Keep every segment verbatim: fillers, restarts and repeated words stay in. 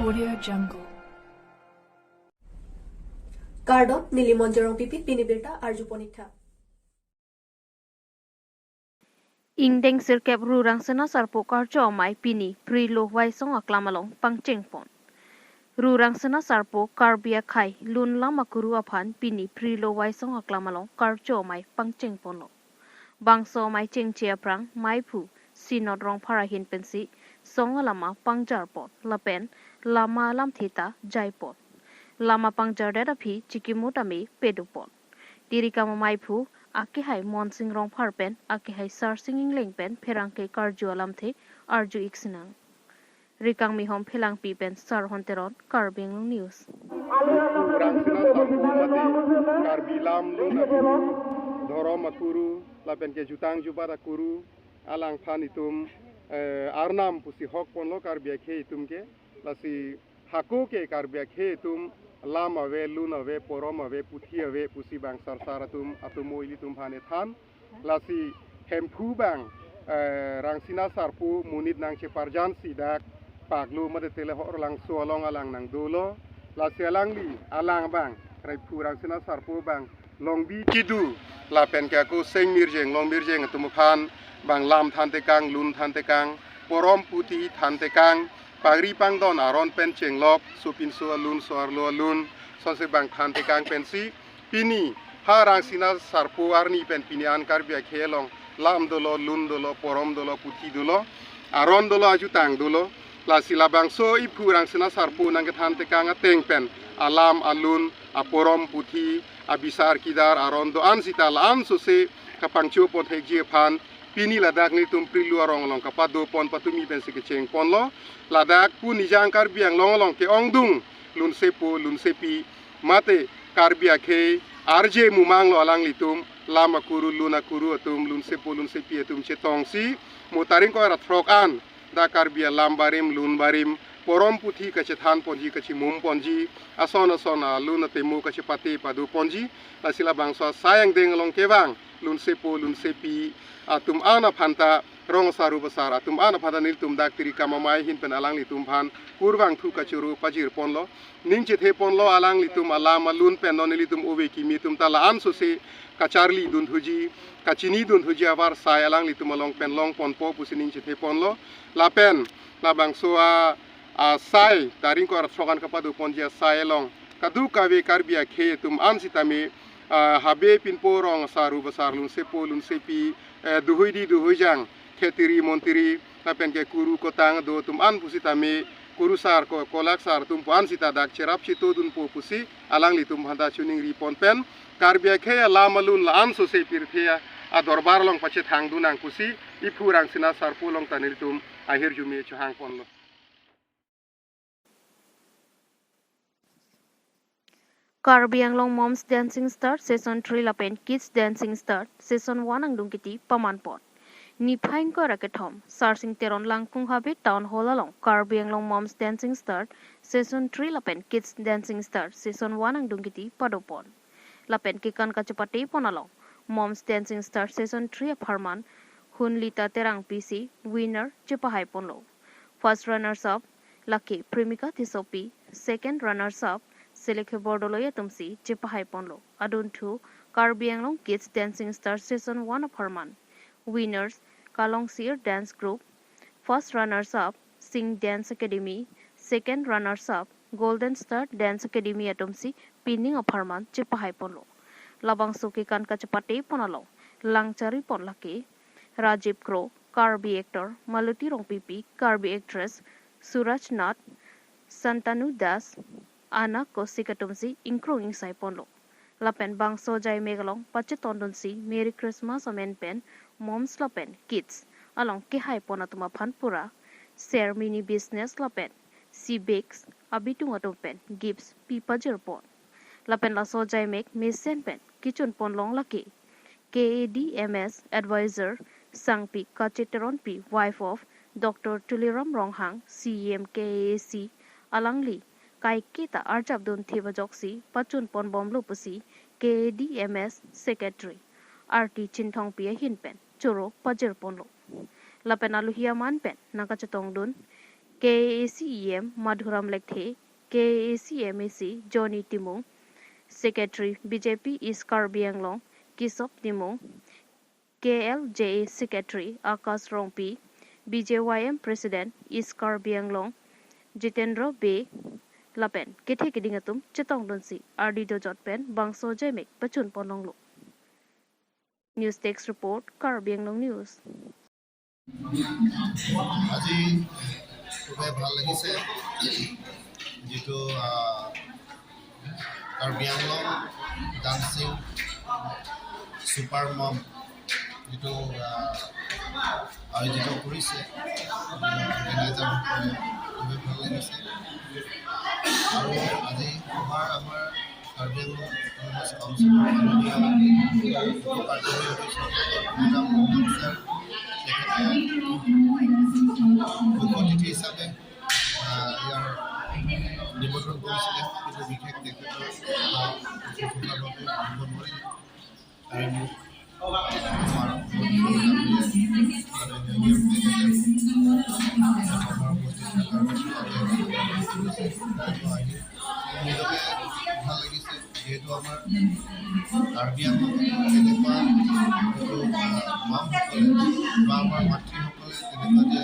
Audio Jungle. Kardom, neli Monjorong Pipi, pini birta arjupon ik tha. Ingdeng sirkep Ru Rangsina Sarpo karcho amei pini Prilo Waisong aklam along pangchengpon. Ru Rangsina Sarpo Karbi akhei lun lam akuru aphan pini Prilo Waisong aklam along karcho amei pangchengponlo. Bangso amei chengche aphrang meiphu Sinot Rongphar ahin pensi song alama pangjarpon lapen lama alamthe ta jaipon. Lama pangjardet aphi chikimut ame pedopon. Tirikam ameiphu akehai Monsing Rongphar pen akehai Sarsing Engleng pen pherangke karju alamthe arju ik sinang. Rikangmihom Phelangpi pen Sarhon Teron, Karbi Anglong News. Rangsina Sarpo mate Karbi lam lun akuru, dhorom akuru, lapen ke jutang jubat akuru, alangphan itum, eh, arnam pusi hokponlo Karbi akhei itum ke, lasi hako ke Karbi akhei atum lam ave, lun ave, porom ave, puthi ave pusi bang sarsar atum, atomo ilitum aphan ethan. Lasi Hemphu abang, eh, Rangsina Sarpo monit nangcheparjansi dak Paklo mate Telehorlangso along alang nangdolo. Lasi alangli, alang abang, Raiphu Rangsina Sarpo abang, Longbi Kidu, lapen ke ako Seng Mirjeng, Long Mirjeng atum aphan, bang lam thantekang, lun thantekang, porom puthi thantekang, pagri pangdon aron pen chenglok, sopinso alun, so-arlo alun, sonsi bang thantekang pensi, pini ha Rangsina Sarpo arni pen pini an Karbi akhei along lam dolo, lun dolo, porom dolo, puthi dolo, aron dolo, ajutang dolo. Lasi labangso iphu Rangsina Sarpo nangkethantekang ateng pen alam, alun, aporom, puthi, abisar kidar, aron do-an sita la-an sose kapangchopon thekji aphan pini ladak nelitum Prilo arong along kapadopon patumi pensi kechengponlo. Ladak pu Nijang Karbi Anglong along ke-ongdung lunsepo lunsepi mate Karbi akhei arje mumanglo alanglitum, lam akuru, lun akuru atum, lunsepo lunsepi atum chetongsi mo tarik ingkoi ra throk an dak Karbi alam barim, lun barim, porom puthi kachethanponji, kachimumponji, ason ason alun atemo kachepate padoponji. Lasi labangso asai angdeng along kevang lunsepo lunsepi atum an aphanta, rong asar ru asar atum an aphanta nelitum dak tirikam amei ahin pen alanglitum aphan kurvangthu kachoro pajirponlo. Ning chetheponlo alanglitum alam alun pen non nelitum ove kimi atum ta la-an sose kacharlidun thuji, kachinidun thuji avarsai alanglitum along pen longponpo pusi ning chetheponlo. Lapen labangso a, asai tarik ingkoi ra throk an kapadoponji asai along kadokave Karbi akhei atum an sitame, ah, habe pinpo, rong asar ru asar, lunsepo lunsepi, eh, duhuidi duhuijang, khetiri montiri, lapen ke kuru kotang do atum an pusitame, kurusar ko kolaksar atum pu an sita dak cherap chetodunpo pusi alanglitum aphanta chiningripon pen, Karbi akhei alam alun la-an sose pirthe adorbar along pachethangdun nang pusi iphu Rangsina Sarpo along ta nelitum ahirjume chohangponlo. Karbi Anglong Moms Dancing Star Session three lapen Kids Dancing Star Session one angdung kiti pamanpon. Niphai ingkoi ra kethom, Sarsing Teron Langkung Habe Town Hall along Karbi Anglong Moms Dancing Star Session three lapen Kids Dancing Star Session one angdung kiti padopon. Lapen kekan kachepatepon along Moms Dancing Star Session three apharman Hunlita Terangpi si winner chepahaiponlo. First runners up lake Premika Tissopi, second runners up Selekhe Bordoloi atumsi chepahaiponlo. Adunthu Karbi Anglong Kids Dancing Star Session one apharman winners Kalongsir Dance Group, first runners up Sing Dance Academy, second runners up Golden Star Dance Academy atumsi pining apharman chepahaiponlo. Labangso kekan kachepatepon along langcharipon lake Rajiv Kro, Karbi actor, Maloti Rongpipi, Karbi actress, Suraj Nath, Santanu Das, Ana Kosik atumsi ingkrung ingsaiponlo. Lapen bangso ajaimek along pachetondunsi Merry Christmas amen pen moms lapen kids along kehaipon atum aphan pura ser mini business lapen Sibex abitung atum pen gifts pipajirpon. Lapen laso ajaimek mesen pen kechunponlong lake K A D M S advisor Sangpi Kacheteronpi, wife of Doctor Tuliram Ronghang, C E M K A A C, alangli kaiketa arjapdun thip ajoksi pachunponbomlo pusi K A D M S secretary Arti Chinthongpi ahin pen choro pajirponlo. Lapen alohi aman pen nangkachetongdun K A A C E M Madhuram Lekthe, K A A C M A C Johnny Timung, Secretary B J P East Karbi Anglong Kisop Timung, K L J A Secretary Akash Rongpi, B J Y M President East Karbi Anglong Jitendra Bey, lapen kethe keding atum chetongdunsi ardi dojot pen bangso jaimek pachun ponlonglo. News Desk Report, Karbi Anglong News. আজি খুবেই ভাল লাগিছে, যিটো, আহ, কাৰ্বি Anglong dancing super মম যিটো, আহ, আয়োজিত কৰিছে অৰ্গেনাইজাৰসকলে, খুবেই ভাল লাগিছে। আৰু আজি আমাৰ, আমাৰ কাৰ্বি আংলং অট'নমাছ কাউন্সিলৰ মাননীয় উপ কাৰ্যবাহী বিষয়া মহোদয় ছাৰ, তেখেতে মুখ্য অতিথি হিচাপে, আহ, ইয়াৰ নিমন্ত্ৰণ কৰিছিলে, কিন্তু বিশেষ তেখেতৰ, আহ, অসুস্থতাৰ বাবে আহিব নোৱাৰিলে। তাৰে মোক আমাৰ অসমৰ উপস্থিত থকাৰ বাবে নিজকে ভাল লাগিছে, যিহেতু আমাৰ কাৰ্বি আংলঙত এনেকুৱা, আহ, মামসকলে বা আমাৰ মাতৃসকলে তেনেকুৱা যে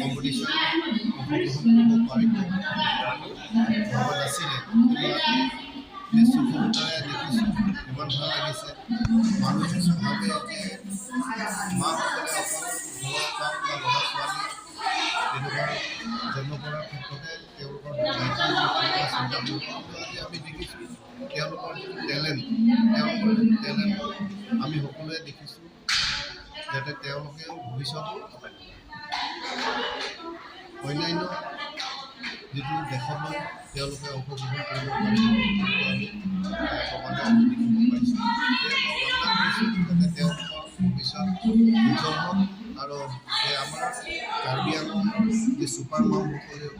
কম্পিটিশ্যন অংশগ্ৰহণ কৰিব পাৰিব, ভবা নাছিলে। কিন্তু আজি নিশ্চয় সৰুতাই দেখিছোঁ, ইমান ভাল লাগিছে। মানুহে ভাবে যে মাকসকলে অকল ঘৰৰ কাম বা ল'ৰা ছোৱালী তেনেকুৱা যত্ন কৰাৰ ক্ষেত্ৰতে তেওঁলোকৰ দায়িত্ব বুলি চিন্তা কৰে। কিন্তু আজি আমি দেখিছোঁ তেওঁলোকৰ যিটো টেলেণ্ট, তেওঁলোকৰ যিটো টেলেণ্ট আমি সকলোৱে দেখিছোঁ, যাতে তেওঁলোকেও ভৱিষ্যতে অন্যান্য যিটো দেশত তেওঁলোকে অংশগ্ৰহণ কৰিব পাৰে, সেইটো আমি, আহ, সমানে আমি দেখিব পাৰিছোঁ। সেয়ে মই কামনা কৰিছোঁ যাতে তেওঁলোকৰ ভৱিষ্যত উজ্জ্বল হওক আৰু যে আমাৰ কাৰ্বি আংলঙৰ যে ছুপাৰ মমসকলেও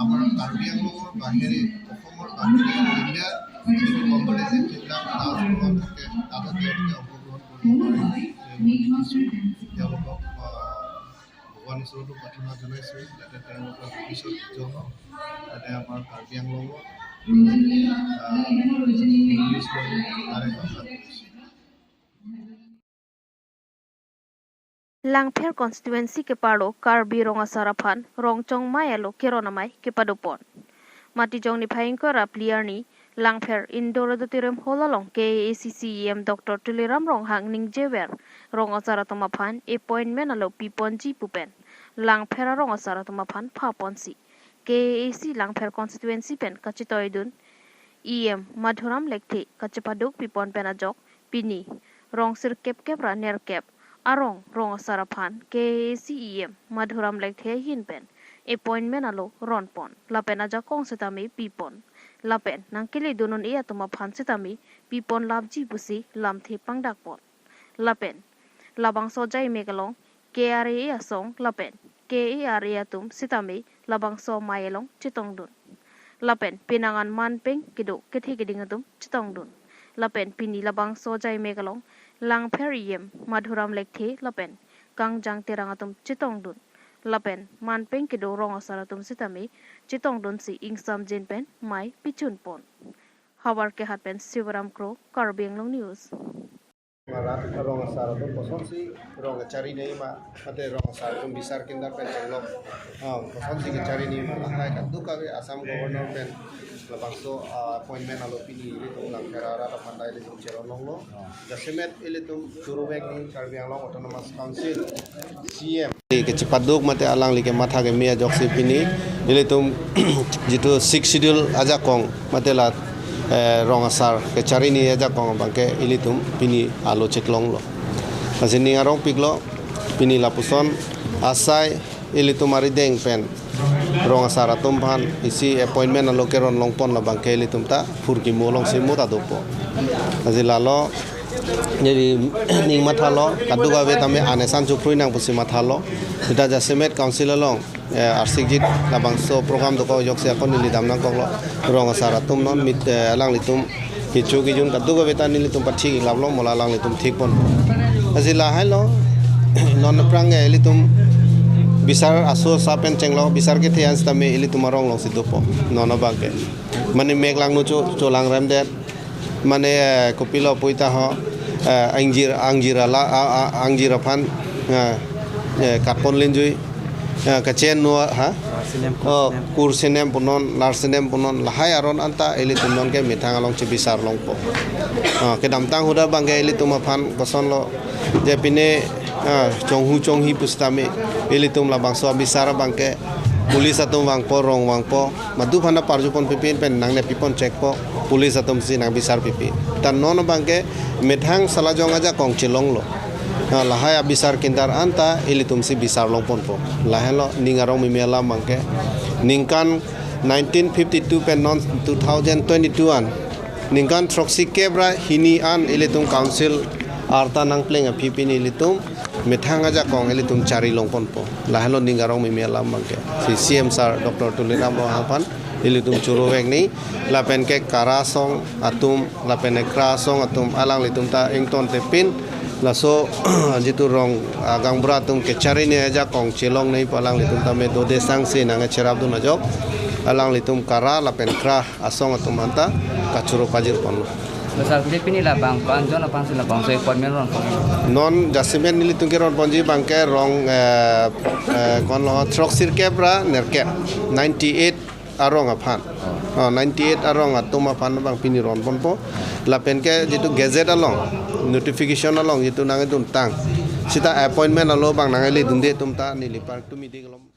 আমাৰ কাৰ্বি আংলঙৰ বাহিৰে, অসমৰ বাহিৰে, ইণ্ডিয়াৰ যিটো কম্পিটিটিভ যিবিলাক ডান্স প্ৰগ্ৰাম থাকে, তাতো তেওঁলোকে অংশগ্ৰহণ কৰিব পাৰে। মই দেখিছোঁ তেওঁলোকক, আহ, ভগৱান ঈশ্বৰতো প্ৰাৰ্থনা জনাইছোঁ যাতে তেওঁলোকৰ ভৱিষ্যত উজ্জ্বল হওক, যাতে আমাৰ কাৰ্বি আংলঙত, আহ, পুলিচ লয়, তাৰে কামনা কৰিছোঁ। Langpher constituency keparlo Karbi Rong Asar aphan Rongchong Mei alo keron amei kepadopon. Matijong niphai ingkoi ra phli arni Langpher Indoor Auditorium Hall along K A A C C E M Doctor Tuliram Ronghang ningjever Rong Asar atum aphan appointment alo piponji pu pen Langpher arong asar atum aphan phaponsi K A A C Langpher constituency pen kachetoidun E M Madhuram Lekthe kachepaduk pipon pen ajok pini rong sirkep kep ra nerkep arong Rong Asar aphan K A A C E M Madhuram Lekthe ahin pen appointment alo ronpon lapen ajakong sitame pipon lapen nangkeledun un-e atum aphan sitame pipon lapji pusi lamthe pangdakpon. Lapen labangso jaimek along K R A A asong lapen K A R A atum sitame labangso amei along chetongdun. Lapen penang an manpeng kedo kethe keding atum chetongdun. Lapen pini labangso jaimek along Langpher E M Madhuram Lekthe lapen Kangjang Terang atum chetongdun. Lapen manpeng kedo Rong Asar atum sitame chetongdunsi ingsamjin pen mei pichunpon. Howraghat pen Sivaram Kro, Karbi Anglong News. Mara Rong Asar atum kosonsi rong kachari nangji ma, mate Rong Asar atum bisar kindar pen chenglok, ah, kosonsi kachari nangji ma, lahai kadokave Assam Governor pen labangso, ah, appointment alo pini ilitum Langpher arat aphan ta ilitum cheron longlo. Jasemet ilitum churuvek ni Karbi Anglong Autonomous Council C M kechepaduk mate alangli kematha keme ajoksi pini ilitum jitu Sixth Schedule ajakong mate la, eh, Rong Asar kachari nangji ajakong abangke ilitum pini alo cheklonglo. Lasi ning arongpiklo pini lapuson asai ilitum arideng pen Rong Asar atum aphan isi appointment alo keron longpon labangke ilitum ta phurkimo alongsi mo ta dopo. Lasi lalo neli ning mathalo, kadokave tame anesan chuphrui nang pusi mathalo. Sita jasemet council along, eh, arsikjit labangso program dokok ajoksi akon neli dam nangkoklo. Rong Asar atum non mit, eh, alanglitum kecho kejun kadokave ta nelitum pathik iklaplo, mo la alanglitum thikpon. Lasi lahailo non aphrang, eh, ilitum Bisar aso sa pen chenglo, bisar kethe an sitame ilitum arong alongsi dopo. Non abangke. Mane mek langno cho, cholang remdet. Mane, eh, kopilo puita ho, eh, angjir, angjir ala, a, a, angjir aphan, eh, eh, katpon linjui, eh, kachenno, ha? Sinem, Oh, sinem. Kur sinem punon, lar sinem punon, lahai aron anta ilitum nonke methang along chebisar longpo. Ah, kedamtang ahut abangke ilitum aphan kosonlo, je pine, ah, chonghu chonghi pusitame ilitum labangso abisar abangke police atum vangpo, rong vangpo, madu aphan ta parjupon pipi pen nangnepipon chekpo, police atumsi nangbisar pipi. Ta non abangke methang Salajong ajakong chelonglo. Ah, lahai abisar kindar anta ilitumsi bisar longponpo. Lahailo ning arong meme alam abangke. Ningkan nineteen fifty-two pen non two thousand twenty-two an, ningkan throksi kep ra hini an ilitum council arta nangpleng aphi pini ilitum methang ajakong ilitum chari longponpo. Lahailo ning arong meme alam abangke. Si C M sir Doctor Tuliram Ronghang aphan ilitum choro vekji, lapen ke KARA asong atum, lapen ke KRA asong atum, alanglitum ta ingtonte pin, laso jitu rong, ah, gaonbura atum kechari ne ajakong chelongnei pu alanglitum tame dode sangsi nangcherapdun ajok, alanglitum KARA lapen KRA asong atum anta kachoro pajirponlo. Sir, pini labang ko-an jon aphansi labangso appointment ronpon? Non jasemet nelitum keronponji abangke rong, eh, eh, konlo throksi kep ra nerkep, ninety-eight arong aphan. Oh, ninety-eight arong atum aphan abang pini ronponpo. Lapen ke jitu gazette along, notification along jitu nangduntang, sita appointment alo abang nangledunde atum ta neli partu meeting along